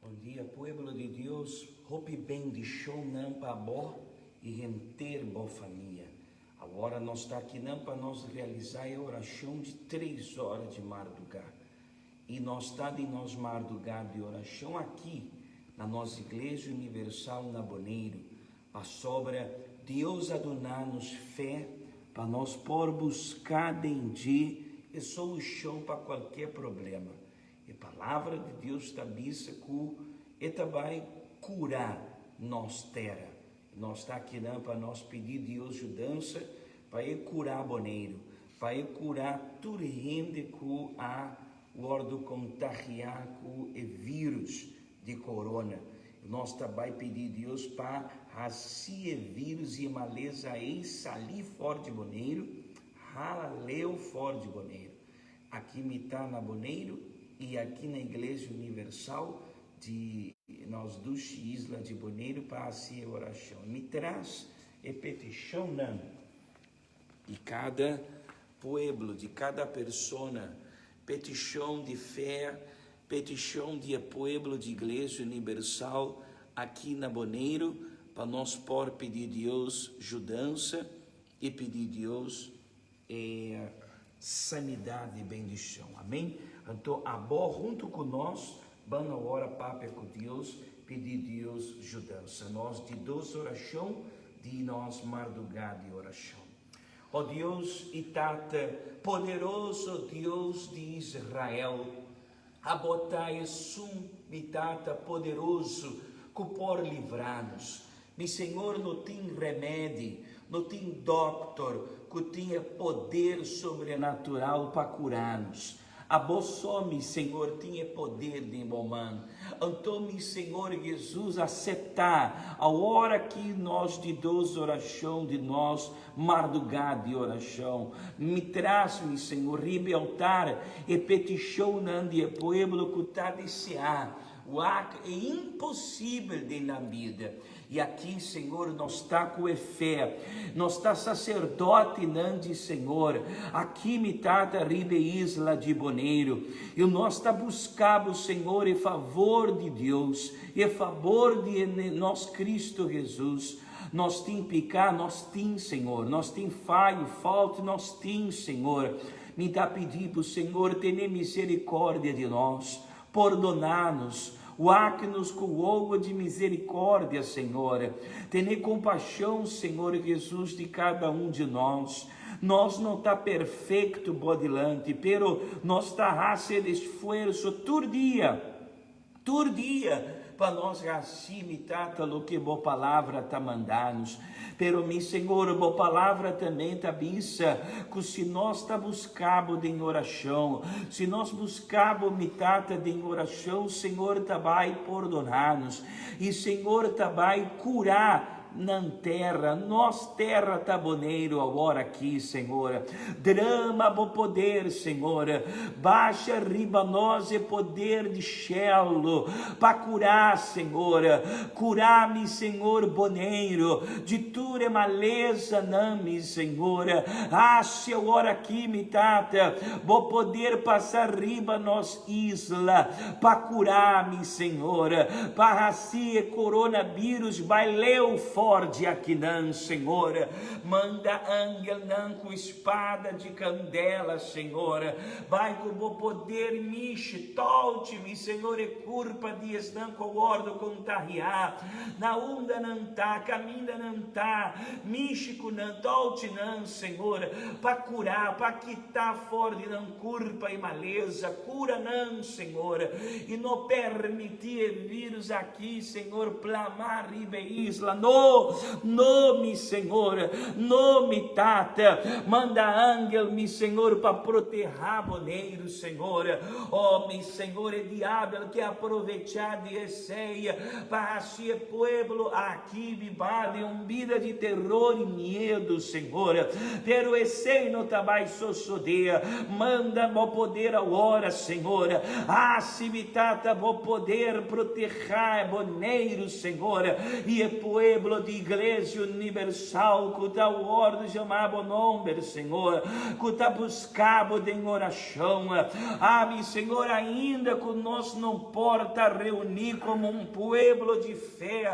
Bon dia pueblo di Dios, hopi bendicionnan pa bo y henter bo famia. Awor nos ta akinan pa nos realisa e oracion di tres ora di marduga. Y nos ta di nos marduga di oracion aki na nos Iglesia Universal na Boneiru, pasobra Dios a duna nos fe pa nos por busca den dje e solucion pa cualkier problema. E Palabra di Dios ta bisa ku e ta bai kura nos tera. Nos ta akinan pa nos pidi Dios yudansa pa e kura Boneiru, pa e kura tur hende ku a wòrdu kontagiá ku e vírus di korona. Nos ta bai pidi Dios pa hasi e vírus i e malesa ei sali for di Boneiru, hala leu for di Boneiru. Aki mi ta na Boneiru i aki na Iglesia Universal di nos dushi isla di Boneiru pa hasi e orashon. Mi tras e petishonnan di kada pueblo, di kada persona, petishon di fe, petishon di e pueblo di Iglesia Universal aki na Boneiru pa nos por pidi Dios judansa i pidi Dios E sanidad i bendicion. Amen. Anto abo hunto cu nos ban awor papia cu Dios, pidi Dios judansa. Nos di dos oracion di nos marduga di oracion. O Dios i Tata poderoso, Dios di Israel, abo ta esun, mi Tata poderoso, cu por libra nos. Mi Señor no tin remedi, no tin dokter cu tin e poder sobrenatural pa cura nos. Abo so, mi Señor, tin e poder den bo man. Anto, mi Señor Jesus, acepta awor aki nos di dos oracion di nos mardugá di oracion. Mi tras, mi Señor, riba e altar e peticionnan di e pueblo cu ta desea Wak e imposibel den nan bida. I aki, Señor, nos ta ku e fe. Nos ta saserdotenan di Señor. Aki mi tata riba e isla di Boneiru. I nos ta buska bo, Señor, e favor di Dios, e fabor di e nos Cristo Jesus. Nos tin piká, nos tin, Señor. Nos tin fayo, falta, nos tin, Señor. Mi ta pidi bo, Señor, tene misericordia di nos. Pordoná-nos, wak-nos ku wowo di miserikórdia, Señor. Tene kompashon, Señor Jesus, di kada un di nos. Nos no ta perfekto bo dilanti, pero nos ta hasi el esfuerso tur dia, tur dia, pa nos hasi, mi Tata, loke bo Palabra ta manda-nos. Pero mi Señor, bo Palabra tambe ta bisa cu si nos ta busca bo den oracion, si nos busca bo, mi Tata, den oracion, Señor ta bay pordona nos y Señor ta bay cura nan tera, nos tera ta Boneiru awor aki, Señor. Drama bo poder, Señor. Basha riba nos e poder di shelu pa cura, Señor. Cura mi, Señor, Boneiru di tur e malesanan, mi Señor. Haci awor aki, mi Tata, bo poder pasa riba nos isla pa cura, mi Señor, pa haci e coronavirus bai leu for di akinan, Señor. Manda angelnan ku spada di kandela, Señor. Bai ku bo poder mishi, touchi, mi Señor, e kurpa di esnan ku a wòrdu kontagiá. Na unda nan ta, kaminda nan ta, mishi ku nan, touchi nan, Señor, pa kurá, pa kita for di nan kurpa e malesa. Kura nan, Señor, i no permití e vírus aki, Señor, plama riba e isla. No, no, mi Señor, no, mi Tata. Manda angel, mi Señor, pa protehá Boneiru, Señor. Oh, mi Señor, e diabel ke aprovechá di esei pa hasi e pueblo aki bibá den un bida di teror i miedu, Señor. Pero esei no ta bai sosodé. Manda bo poder awor, Señor. Hasi, mi Tata, bo poder protehá e Boneiru, Señor, i e pueblo. pueblo di Iglesia Universal ku ta wòrdu yamá bo nòmber, Señor, ku ta buska bo den orashon. Ah, mi Señor, ainda ku nos no por ta reuní komo un pueblo di fe,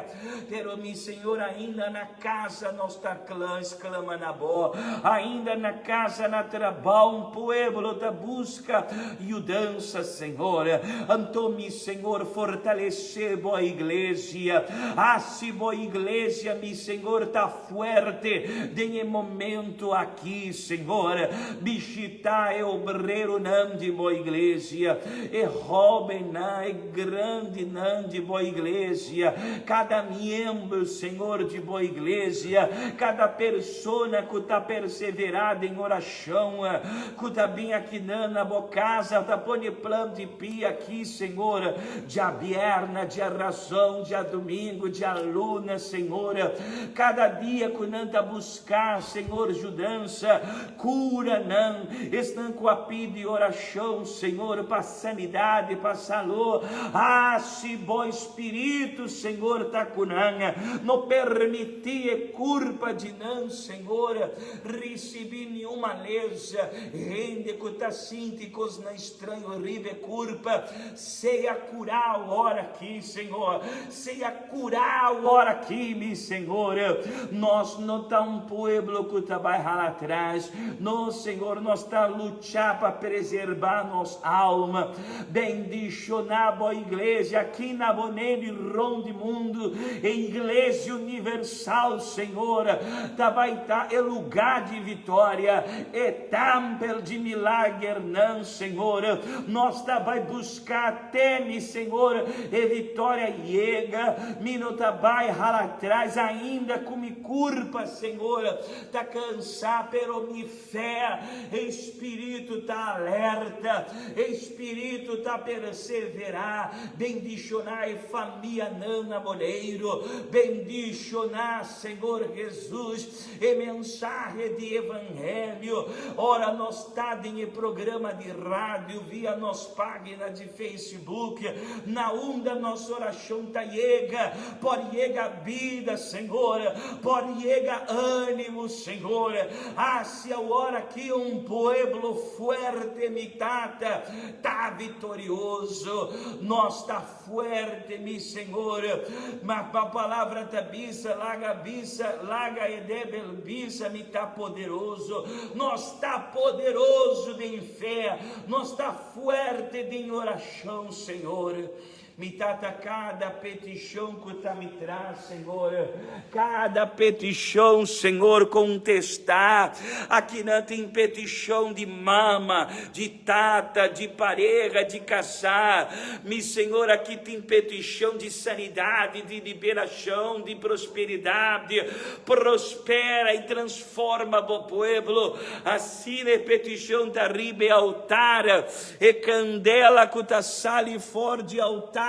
pero mi Señor, ainda na kasa nos ta sklama na bo, ainda na kasa, na trabou, un pueblo ta buska yudansa, Señor. Anto, mi Señor, fortalesé bo iglesia. Hasi bo iglesia, mi Señor, ta fuerte den e momento aki, Señor. Bishitá e obreronan di bo iglesia, e hóbennan, e grandinan di bo iglesia, kada miembro, Señor, di bo iglesia, kada persona ku ta perseverá den orashon, ku ta bin akinan na bo kasa, ta pone plan di pia aki, Señor, djabièrnè, djarazon, djadumingu, djaluna, Señor, kada dia ku nan ta buska, Señor, judansa, kura nan, esnan ku a pidi orashon, Señor, pa sanidade, pa salú, hasi bo Spiritu, Señor, ta ku nan, no permití e kurpa di nan, Señor, risibí niun malesa, hende ku ta sinti kosnan straño riba e kurpa, sea kurá awor aki, Señor, sea kurá awor aki, mi Señor. Nos no ta un pueblo ku ta bai hala atras, no, Señor, nos ta lucha pa preserbá nos alma. Bendishoná bo iglesia aki na Boneiru i rond di mundu. E Iglesia Universal, Señor, ta bai ta e lugá di vitória, e tèmpel di milagernan, Señor. Nos ta bai buska teme, Señor, e vitória yega. Mi no ta bai hala atras ainda ku mi kurpa, Señor, ta kansá, pero mi Fé, espírito ta alerta, espírito ta perseverá, bendishoná e famianan na Boneiru, bendishoná, Señor Jesus, e mensahe di Evangelio, ora nos ta den e programa di radio, via nos página di Facebook, na unda nos orashon ta yega, por yega bida, Señor, por yega ánimo, Señor. Hasi awor aki un pueblo fuerte, mi Tata, ta vitorioso. Nos ta fuerte, mi Señor. Ma bo palabra ta bisa, laga bisa, laga e debel bisa, mi ta poderoso. Nos ta poderoso den fe, nos ta fuerte den orashon, Señor. Mi Tata, kada petishon ku ta mi tras, Señor, kada petishon, Señor, kontestá. Akinan tin petishon di mama, di tata, di pareha, di kasá. Mi Señor, aki tin petishon di sanidat, di liberashon, di prosperidat. Prospera i transforma bo pueblo. Asina e petishon ta riba e altar. E kandela ku ta sali for di altar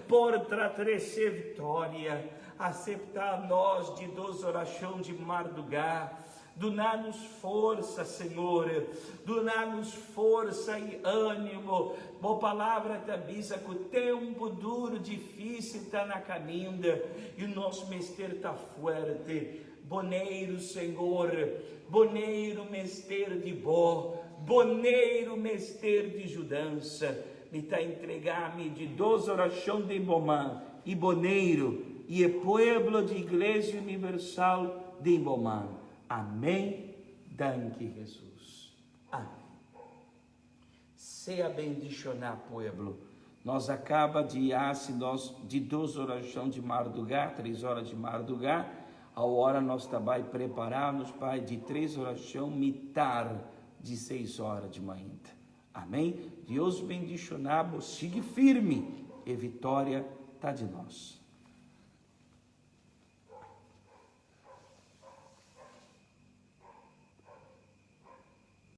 por tra trese vitoria. Aseptá nos di dos orashon di mardugá. Duna nos forsa, Señor. Duna nos forsa i ánimo. Bo Palabra ta bisa ku tempu duru, difísil ta na kaminda i nos mester ta fuerte. Boneiru, Señor, Boneiru mester di Bo, Boneiru mester di judansa. Mi ta entregá mi di dos orashon den Bo man, i Boneiru i e pueblo di Iglesia Universal den Bo man. Amén. Danki, Hesus. Amén. Sea bendishoná, pueblo. Nos a kaba di hasi nos di dos orashon di mardugá, tres ora di mardugá. Awor nos ta bai prepará nos pa e di tres orashon mitar di seis ora di mainta. Amén. Dios bendishoná bo. Sigui firme. E vitoria ta di nos.